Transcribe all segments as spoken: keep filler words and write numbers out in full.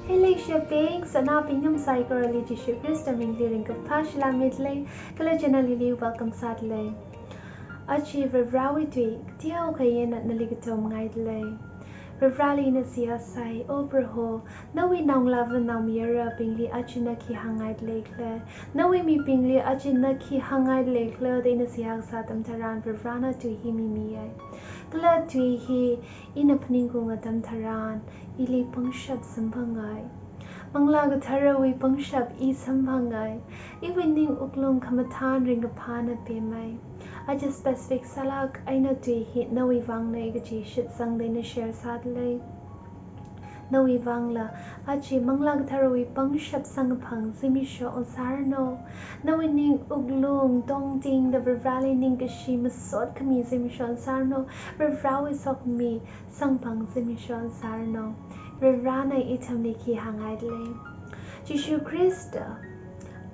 Hello, leishibing, sanaobing, nathum saikorali Jishu Khrista mingli ringkaphā salām midalei, kala channel hili welcome sādalei. Aja Varivarāwui tui kateokha eina nali katomngaidalei. Varivarāli ina seihā sai, O Proho, nawui naongalāva naomayarabingli aja na khi hāngngaidalei khala, nawui mibingli aja na khi hāngngaidalei khala da ina seihā kasā atam tharan Varivarāna tui hi mimiya. Kala tui hi ina phaningkhaung atam tharan ili pangshap samphangai. Manglā Katharawui pangshap i samphangai. Iwui ning wuklung khamathān ringkaphāna pemai. Aja specific sālāk eina tui hi nawui vāngnei kaji shitsangda ina share sādalei. Nawui vāngla aja Manglā Katharawui pangshap samkaphang zimiksho ungsāranu. Nawui ning wuklung tongtingda Varivarāli ningkashi masot khami zimiksho ungsāranu. Varivarāwui sokhami samphang zimiksho ungsāranu. Varivarāna ithumli khi hāngngaidalei. Jishu Khrista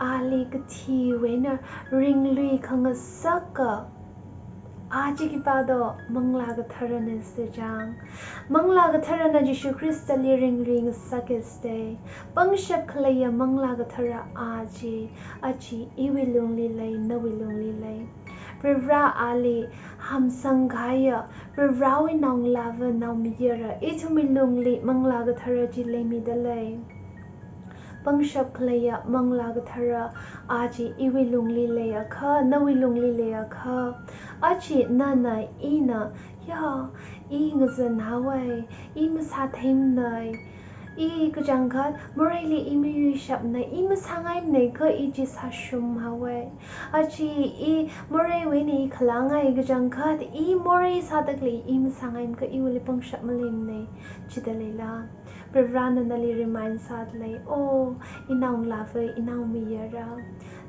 ali kathiwui eina ringlui khangasaka, aja khipā do, Manglā Katharana sāda chang. Manglā Katharana Jishu Khristali ringlui ngasaka sāda. Pangshap khaleiya Manglā Kathara aja, aja iwui lungli lei, nawui lungli lei. Varivarā ali hamsangkahaiya, Varivarāwui naongalāva naomayara ithumwui lungli Manglā Kathara chi leimidalei. Pangshap khaleiya Manglā Kathara aja iwui lungli leiakha, nawui lungli leiakha, aja nana ina, ya, i ngazanhaowei, i masātheimanei, i kachangkhat moreili i mayuishapmanei, i masāngaimanei kha i chi sāshumhaowei. Aja i moreiwui eina i khalāngai kachangkhat i morei sādalei, i masāngaimana kha iwuili pangshap maleimanei, chithāda leila. Varivarāna nali remind sādalei, O, inaongalāva, inaomayara,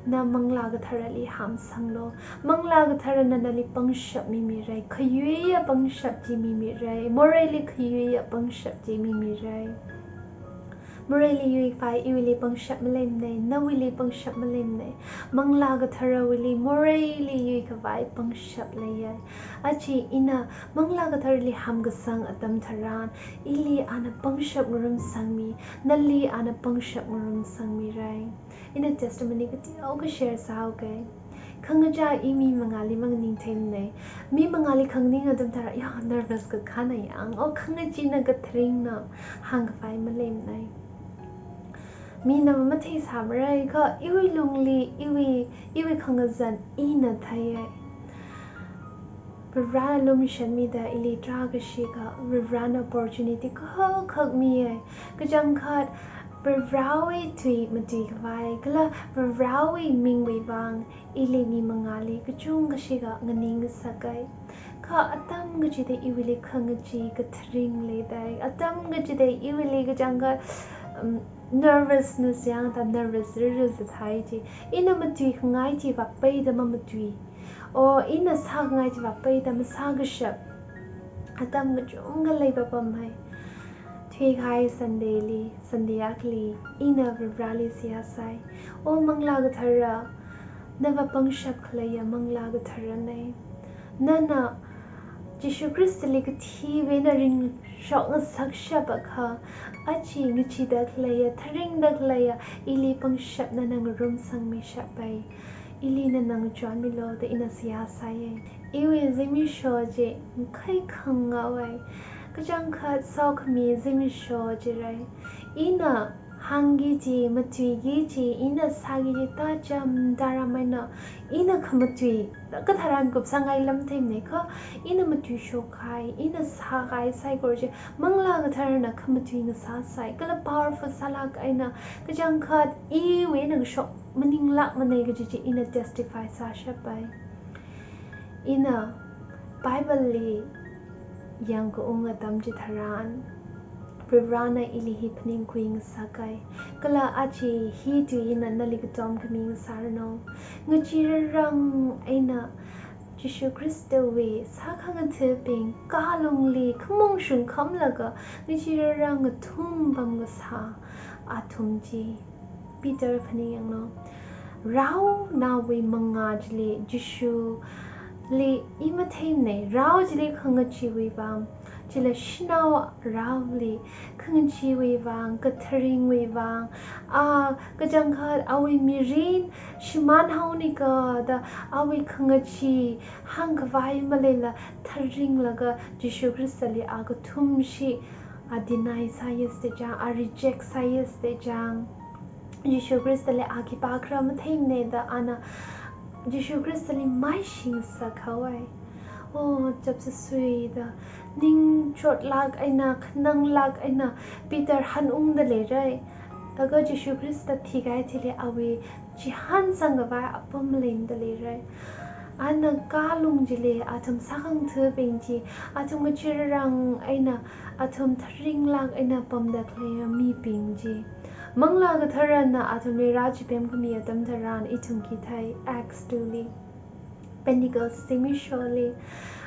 na Manglā Katharali hamsanglu. Manglā Katharana nali pangshap mimirei, khayuiya pangshap chi mimirei, moreili khayuiya pangshap chi mimirei. Moreili yuikhavai iwuili pangshap maleimanei, nawuili pangshap maleimanei. Manglā Katharawuili moreili yuikhavai pangshap leiya. Aja ina Manglā Katharali hamkasang atam tharan, ili ana pangshap ngarumsangmi, nali ana pangshap ngarumsangmirei. Ina testimony kateokha share sāhaoga. Khangachā i mi mangāli maningtheimanei. Mi mangāli khanganing atam tharan, ya, nervous kakhana yang, o, khangachina katharingna hāngkhavai maleimanei. Mina matheisāmarei kha iwui lungli, iwui, iwui khangazan ina theiya. Varivarāna lumashanmida ili tarākashikha, Varivarāna opportunity kakhak miya. Kachangkhat Varivarāwui tui matuikhavai, kala Varivarāwui mingwui vāng, ili mi mangāli kachungkashikha nganing ngasaka. Kha atam kachida iwuili khangachee katharing leidalei. Atam kachida iwuili kachangkhat, um, nervousness yangda nervous riri zathai chi. Ina matuikhangai chi vākpeida mamatui. O, ina sākhangai chi vākpeida masākashap atam kachungkha leipapamhai. Thuikahai Sunday li, Sunday akhali, ina Varivarāli seihā sai. O Manglā Kathara, nava pangshap khaleiya Manglā Katharanei. Nana Jishu Khristali kathiwui eina ringshok ngasakshapakha, aja ngacheeda khaleiya, tharingda khaleiya, ili pangshap nana ngarumsangmishapai. Ili nana ngachonmilu da ina seihā sāya. Iwui zimiksho chi ngakhai khangaowai. Kachangkhat sokhami zimiksho chirei. Ina hāngki kaji, matuiki kaji, ina sāki kaji tācham tāram eina, ina khamatui katharan kupsāngai lamtheimanei kha, ina matuishokkahai, ina sākahai saikora chi, Manglā Katharana khamatui ngasāsai, kala powerful sālāk eina, kachangkhat iwui eina ngashok maninglākmanei kaji chi ina testify sāshapai. Ina Bible li yangkaung atam chitharan, Varivarana ili hi phaningkhui ngasakai. Kala aja hi tui hina nali katom khami ngasāranu. Ngachee rarang eina Jishu Khristawui sākhangathabing kalungli khamong shungkhamlaga ngachee rarang ngathum pamkasā athum chi. Peter phaningyanglu. Rao nawui mangā chili, Jishuli i matheimanei, rao chili khangacheewui vang, Chila shanao Rauli khangacheewui vang, katharingwui vang, a kachangkhat awui mirin shimān haonika da awui khangachee hāngkhavai maleila tharinglaga Jishu Khristali a kathumshi a deny sāya sāda chang, a reject sāya sāda chang. Jishu Khristali a khipākhala matheimana da ana Jishu Khristali maishing sākhavai. Oh, chapsāsuida, ningchotlāk eina, khananglāk eina Peter hanungda leirai. Laga Jishu Khrista thikahai thili awui chihān sangkhavai apam leida leirai. Ana kalung chili athum sākhangathabing chi, athum ngachee rarang eina, athum tharinglāk eina pamda khalei mibing chi. Manglā Katharana athumli rāchipemkhami atam tharan ithum kithei Acts two li, Pentecost zimiksholi,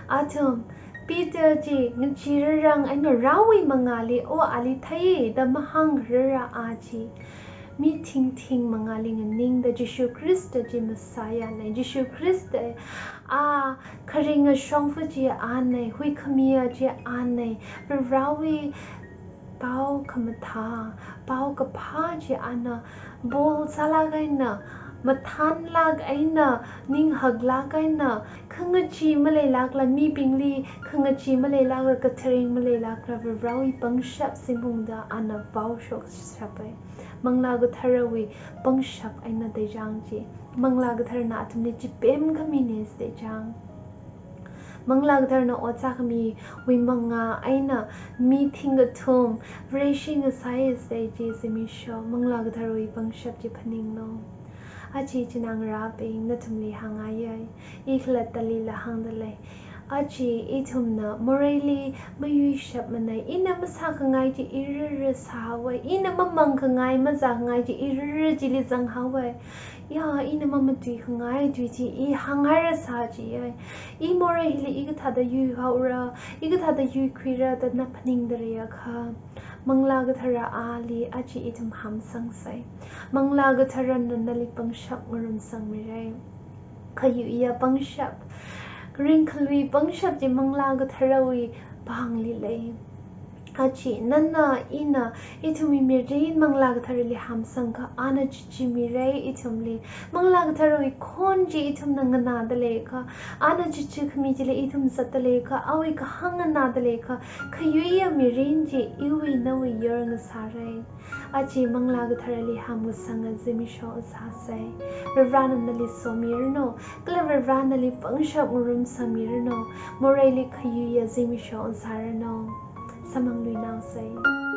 athum Peter chi ngachee rarang eina Varewui mangāli, o ali theiya da mahāngrara a chi, mi thingthing mangāli nganingda Jishu Khrista chi Messiah na, Jishu Khrista a kharinga shongfa chi ana, huikhamiya chi ana, Varewui pao khamathā, pao kaphā chi ana bold sālāk eina, mathānlāk eina, ninghaklāk eina, khangachee maleilākla, mibingli khangachee maleilākla, katharing maleilākla, Varewui pangshap zingphungda ana vaoshok shapai. Manglā Katharawui pangshap eina deichang chi. Manglā Katharana athumli chipemkhamina sāda chang. Manglā Katharana ot sākhamiwui mangā eina mi thingkathum Vareshi ngasāya sāda chi zimiksho, Manglā Katharawui pangshap chi phaninglu. Aja chinaongarābing, nathumli hāngngaiya, i khalattalila hāngda lei. Aja ithumna moreili mayuishapmana, ina masākhangai chi i rara sāhaowa, ina mamangkhangai, mazākhangai chi i rara chili zanghaowa. Ya, ina mamatuikhangai tui chi i hānghaira sā jiya. I morei hili i kathāda yuihaora, i kathāda yuikhuira da na phaningda leiakha, Manglā Kathara ali aja ithum hamsangsei. Manglā Katharana nali pangshap ngarumsangmirai. Khayuiya pangshap, ringkhalui pangshap chi Manglā Katharawui pāngli lei. Aja nana ina ithumwui mirin Manglā Katharali hamsangakha ana chichimirai ithumli. Manglā Katharawui khon chi ithumna nganāda leiakha, ana chichikhami chili ithum zatda leiakha, awui kahāng nganāda leiakha, khayuiya mirin chi iwui nawui yor ngasārai. Aja Manglā Katharali hamngasanga zimiksho sāsei. Varena nali somiranu, kala Varena nali pangshap ngarumsangmiranu, moreili khayuiya zimiksho sāranu. Samphangluinaosei.